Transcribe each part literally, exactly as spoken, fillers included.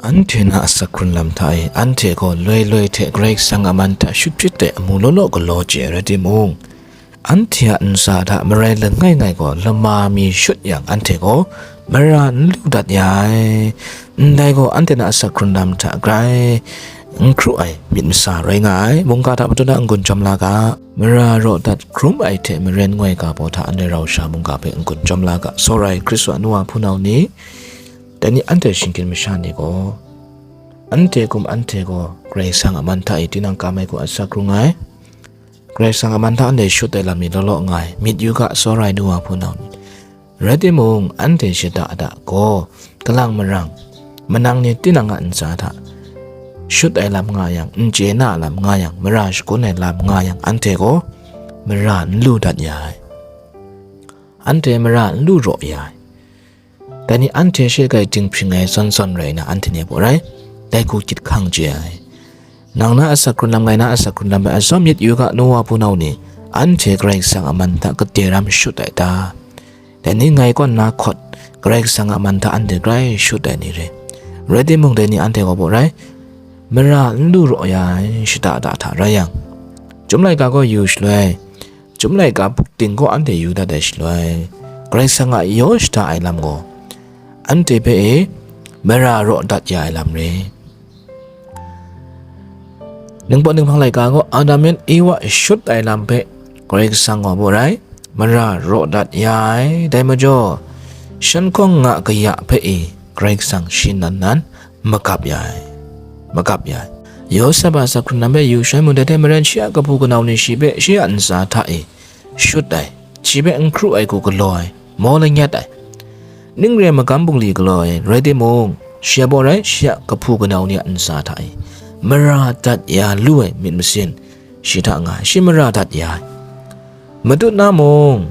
Anhte na asak hkrun lam hta e, anhte gaw loi loi hte Karai Kasang a man hta shut hpyit ai amu law law galaw chye ai rai timung, anhte a ntsa hta marai langai ngai gaw lama mi shut yang, anhte gaw mara n lu dat ya ai. Ndai gaw, anhte na asak hkrun lam hta grai n hkru ai myit masa rai nga ai. Mungga hta patut na n-gun jawm la ga, mara raw dat hkrum ai hte maren ngoi ga baw hta anhte rau sha mungga hpe n-gun jawm la ga, tsawra ai Hkristu a nu wa hpunau ni, dai ni anhte shinggyim masha ni gaw, anhte hkum anhte gaw Karai Kasang a man hta e tinang kam ai hku asak hkrung ai. Karai Kasang a man hta anhte shut ai lam ni law law nga ai, myit yu ga, tsawra ai nu wa hpunau ni. Rai timung, anhte shada da gaw, kalang marang, manang ni tinang a ntsa hta shut ai lam nga yang, n chye na lam nga yang, mara shagun ai lam nga yang, anhte gaw mara n lu dat ya ai. Anhte mara n lu raw ya ai. Dai ni anhte she kai dinghpring ai zawn zawn rai na, anhte ni a baw rai, dai hku chyit hkang chye ai. Nang na asak hkrun lam, ngai na asak hkrun lam hpe atsawm myit yu ga, nu wa hpunau ni, anhte Karai Kasang a man hta kade ram shut ai ta? Dai ni ngai kaw nna hkawt, Karai Kasang a man hta anhte grai shut ai ni re. Rai timung, dai ni anhte gaw baw rai, mara n lu raw ya ai shada da hta rai yang, Chyum laika gaw yu shaloi, Chyum laika buk ting gaw anhte yu dat ai shaloi, Karai Kasang a yaw shada ai lam gaw, anhte hpe e mara raw dat ya ai lam re. Ningpawt ninghpang laika gaw Adam yan Ewa shut ai lam hpe Karai Kasang gaw baw rai, mara raw dat ya ai. Dai majaw, shan hkawng nga kaya hpe e Karai Kasang shi nan nan magap ya ai, magap ya ai. Yawsep a asak hkrun lam hpe yu shaloi mung, dai hte maren shi a kahpu kanau ni shi hpe shi a ntsa hta e shut ai, shi hpe n hkru ai hku galaw ai, maw lanyat ai, ning re ai magam bungli galaw ai, rai timung, shi a baw rai, shi a kahpu kanau ni a ntsa hta e mara dat ya lu ai myit masin shi hta nga ai, shi mara dat ya ai. Matut na mung,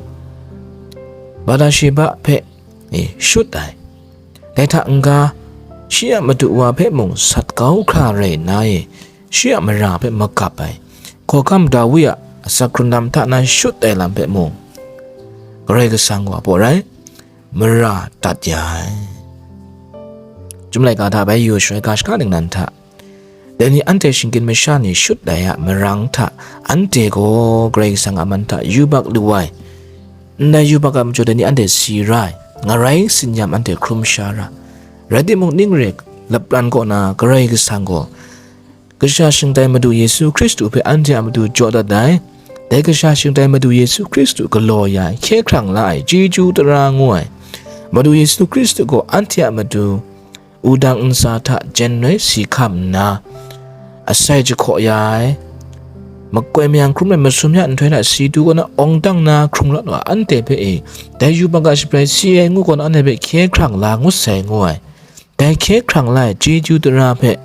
Bathsheba hpe e shut ai. Dai hta n-ga, shi a madu wa hpe mung sat kau hkra rai nna e, shi a mara hpe magap ai, hkawhkam Dawi a asak hkrun lam hta na shut ai lam hpe mung, Karai Kasang gaw a baw rai, mara dat ya ai. Chyum laika hta bai yu shaloi ga shaka ningnan hta, dai ni anhte shinggyim masha ni shut ai a marang hta, anhte gaw Karai Kasang a man hta yubak lu ai. Ndai yubak a majaw dai ni anhte si ra ai, ngarai sinyam anhte hkrum sha ra. Rai timung, ning re ai lapran kaw na Karai Kasang gaw, Kasha shingtai Madu Yesu Hkristu hpe anhte a matu jaw dat ai. Dai Kasha shingtai Madu Yesu Hkristu galaw ya ai, hkye hkrang la ai, chyeju tara ngu ai Madu Yesu Hkristu gaw anhte a matu wudang ntsa hta jen noi si hkam nna, asai jahkaw ya ai, makoi mayang hkrum ai masum ya nhtoi hta si du kaw na awng dang na hkrung rawt wa anhte hpe e, dai yubak a shabrai si ai ngu kaw na anhte hpe hkye hkrang la ngut sai ngu ai. Dai hkye hkrang la ai chyeju tara hpe,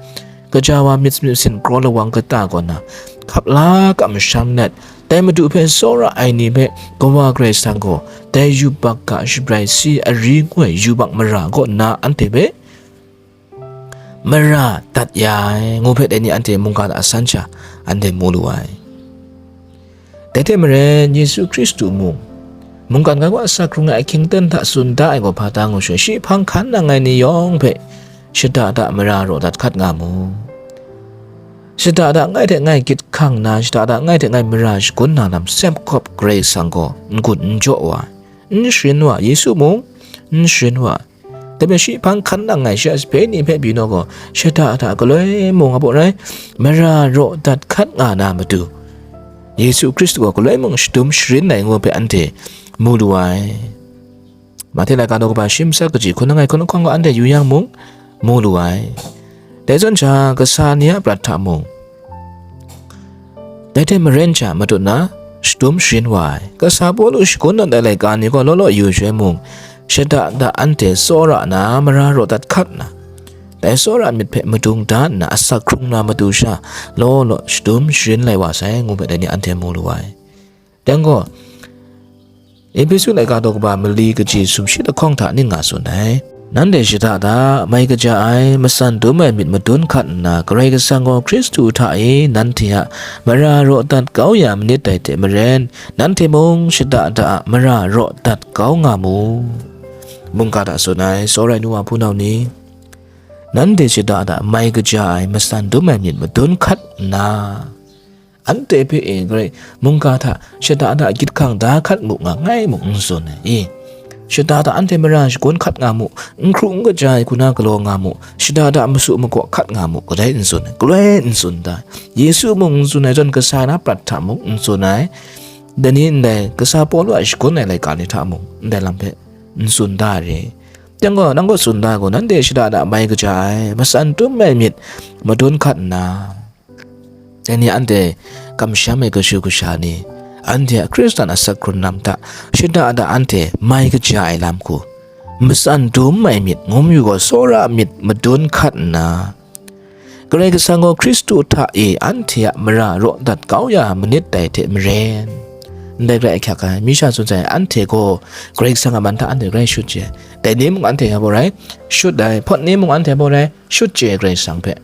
gaja wa myit myit sin kraw lawang kata kaw na, hkap la kamsham let, dai Madu hpe tsawra ai ni hpe Kawa Karai Kasang gaw, dai yubak a shabrai si ari ngu ai yubak mara kaw nna anhte hpe mara dat ya ai, ngu hpe dai ni anhte mungga hta san sha, anhte mu lu ai. Dai hte maren, Yesu Hkristu mung, mungkan ga gaw asak hkrung ai ahkying aten hta tsun da ai gaw hpa ta ngu shaloi, shi hpang hkan nang ai ni yawng hpe shada da mara raw dat hkat nga mu. Shada da ngai hte ngai gyit hkang na, shada da ngai hte ngai mara shagun na lam sep kawp Karai Kasang gaw n-gun n jaw wa, n sharin wa, Yesu mung n sharin wa. Dai hpe shi hpang hkan nang ai shi a sape ni hpe byin gaw, shada da galoi mung a baw rai, mara raw dat hkat nga na matu, Yesu Hkristu gaw galoi mung shadum sharin ai ngu hpe anhte mu lu ai. Mahte laika daw kaba shi matsa kaji hkun langai hkun lahkawng gaw anhte yu yang mung, mu lu ai. Dai zawn sha, kasa ni a prat hta mung, dai hte maren sha matut na, shadum sharin wa ai. Kasa Pawlu shagun dat ai laika ni gaw law law yu shaloi mung, shada da anhte tsawra na mara raw dat hkat nna, dai tsawra myit hpe madung da nna asak hkrung na matu sha, law law shadum sharin lai wa sai, ngu hpe dai ni anhte mu lu ai. Dang gaw, Ehpesu laika daw kaba mali kaji sumshi lahkawng hta ning nga tsun ai. Nanhte shada da, mai kaja ai, matsan dum ai myit madun hkat nna, Karai Kasang gaw Hkristu hta e nanhte a mara raw dat kau ya manit dai hte maren, nanhte mung shada da a mara raw dat kau nga mu. Mungga hta tsun ai, tsawra ai nu wa hpunau ni, nanhte shada da mai kaja ai matsan dum ai myit madun hkat nna, anhte hpe e garai mungga hta shada da gyit hkang da hkat mu nga ngai mung n tsun ai i? Shada da anhte mara shagun hkat nga mu, n hkru n kaja ai hku na galaw nga mu, shada da masu magaw hkat nga mu, kadai n tsun ai, galoi n tsun da. Yesu mung n tsun ai zawn, kasa na prat hta mung n tsun ai, dai ni ndai kasa Pawlu a shagun ai laika ni hta mung ndai lam hpe n tsun da re. Yang gaw, nang gaw tsun da gaw, nanhte shada da mai kaja ai, matsan dum ai myit madun hkat nna, dai ni anhte kamsham ai kashu kasha ni, anhte a Hkristan asak hkrun lam hta shada da anhte mai kaja ai lam hku, matsan dum ai myit, ngum yu gaw tsawra myit madun hkat nna, Karai Kasang gaw Hkristu hta e anhte a mara raw dat kau ya manit dai hte maren, ndai rai ahkyak ai, mi sha tsun sai, anhte gaw Karai Kasang a man hta anhte grai shut chye ai. Dai ni mung anhte hpa baw rai, shut ai, hpawt ni mung anhte hpa baw rai, shut chye ai Karai Kasang hpe.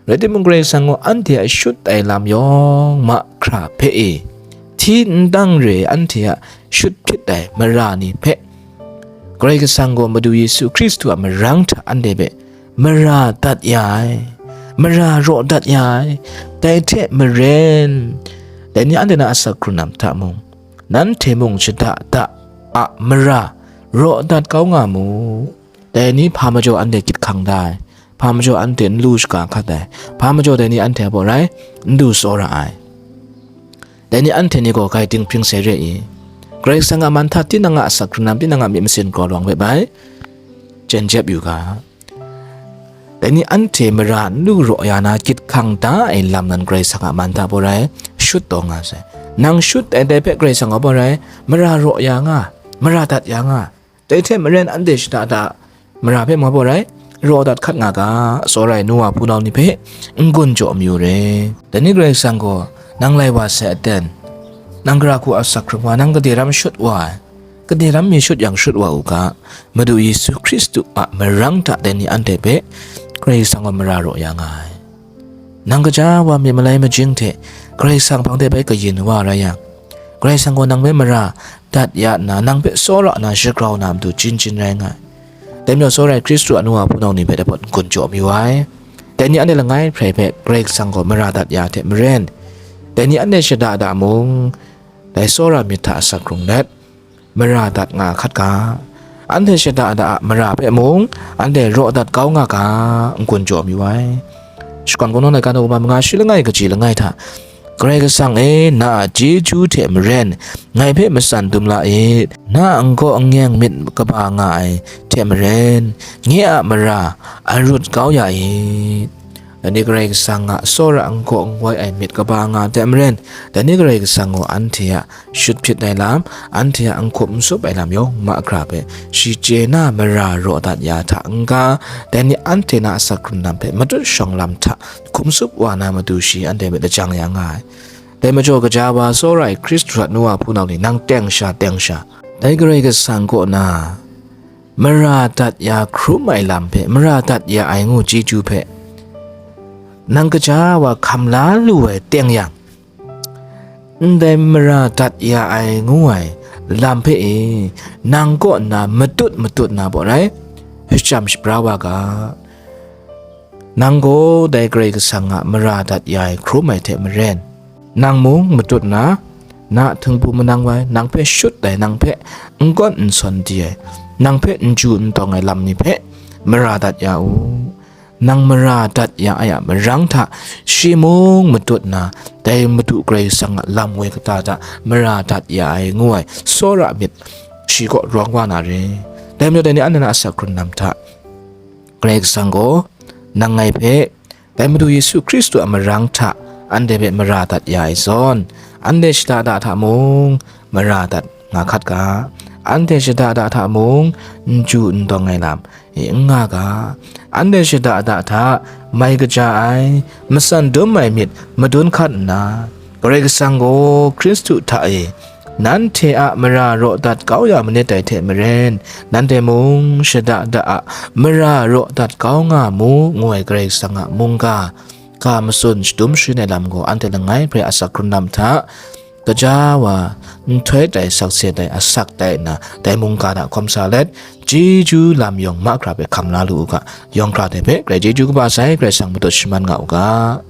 Rai timung, Karai Kasang gaw anhte a shut ai lam yawng mahkra hpe e, hti n dang re ai anhte a shut hpyit ai mara ni hpe, Karai Kasang gaw Madu Yesu Hkristu a marang hta anhte hpe mara dat ya ai, mara raw dat ya ai, dai hte maren, dai ni anhte na asak hkrun lam hta mung, nanhte mung shada da a mara raw dat kau nga mu. Dai ni hpa majaw anhte gyit hkang da ai, hpa majaw anhte n lu shaga hkat ai, hpa majaw dai ni anhte a baw rai n du tsawra ai. Dai ni anhte ni gaw grai dinghpring sai re i? Karai Kasang a man hta tinang a asak hkrun lam, tinang a myit masin kraw lawang hpe bai jen jep yu ga. Dai ni anhte mara n lu raw ya na gyit hkang da ai lam nan Karai Kasang a man hta baw rai shut taw nga sai. Nang shut ai dai hpe Karai Kasang a baw rai mara raw ya nga, mara dat ya nga. Dai hte maren anhte shada da mara hpe mung baw rai, raw dat hkat nga ga, tsawra ai nu wa hpunau ni hpe n-gun jaw mayu re. Dai ni Karai Kasang gaw nang lai wa sai aten, nang gara hku a asak hkrung wa, nang gade ram shut wa ai, gade ram mi shut yang shut wa u ga, Madu Yesu Hkristu a marang hta dai ni anhte hpe Karai Kasang gaw mara raw ya nga ai. Nang kaja wa myit malai majing hte Karai Kasang hpang de bai kayin wa rai yang, Karai Kasang gaw nang hpe mara dat ya nna, nang hpe tsawra na shagrau na matu jin jin rai nga ai. Dai majaw, tsawra ai Hkristu a nu wa hpunau ni hpe dai pawt n-gun jaw mayu ai. Dai ni anhte langai hprai hpe Karai Kasang gaw mara dat ya hte maren, dai ni anhte shada da mung, dai tsawra myit hta asak hkrung let, mara dat nga hkat ga. Anhte shada da a mara hpe mung, anhte raw dat kau nga ga, n-gun jaw mayu ai. Shakawn Kungdawn laika daw manga shi langai kaji langai hta, Karai Kasang e, na a chyeju hte maren, ngai hpe matsan dum la it. Na a n-gaw n-ngeng myit kaba nga ai hte maren, nye a mara arut kau ya it. Dai ni Karai Kasang a tsawra n-gaw n-goi ai myit kaba nga ai hte maren, dai ni Karai Kasang gaw anhte a shut hpyit ai lam, anhte a n-hkup n sup ai lam yawng mahkra hpe, shi chye na mara raw dat ya hta n-ga, dai ni anhte na asak hkrun lam hpe matut shawng lam hta hkum sup wa na matu shi anhte hpe lajang ya nga ai. Dai majaw, kaja wa tsawra ai Hkristu a nu wa hpunau ni, nang teng sha teng sha, dai Karai Kasang kaw na mara dat ya hkrum ai lam hpe, mara dat ya ai ngu chyeju hpe, nang kaja wa hkam la lu ai teng yang, ndai mara dat ya ai ngu ai lam hpe e, nang kaw nna matut matut na baw rai, shachyam shabra wa ga. Nang gaw dai Karai Kasang a mara dat ya ai hkrum ai hte maren, nang mung matut nna, na htingbu manang wai, nang hpe shut ai, nang hpe n-gawn n sawn di ai, nang hpe n ju n tawng ai lam ni hpe mara dat ya u. Nang mara dat ya ai a marang hta, shi mung matut nna, dai Madu Karai Kasang a lam woi kata hta mara dat ya ai ngu ai tsawra myit shi kaw rawng wa na re. Dai majaw, dai ni anhte na asak hkrun lam hta, Karai Kasang gaw nang ngai hpe, dai Madu Yesu Hkristu a marang hta anhte hpe mara dat ya ai zawn, anhte shada da hta mung mara dat nga hkat ga, anhte shada da hta mung n ju n tawng ai lam e n nga ga, anhte shada da hta mai kaja ai, matsan dum ai myit madun hkat nna, Karai Kasang gaw Hkristu hta e nanhte a mara raw dat kau ya manit dai hte maren, nanhte mung shada da a mara raw dat kau nga mu, ngu ai Karai Kasang a mungga ga matsun shadum sharin ai lam gaw anhte langai hpe asak hkrun lam hta, kaja wa, nhtoi tai sakse tai asak tai nna, dai mungga hta hkawm sa let, chyeju lam yawng mahkra hpe hkam la lu u ga, yawng hkra hte hpe grai chyeju kaba sai, Karai Kasang matut shaman nga u ga.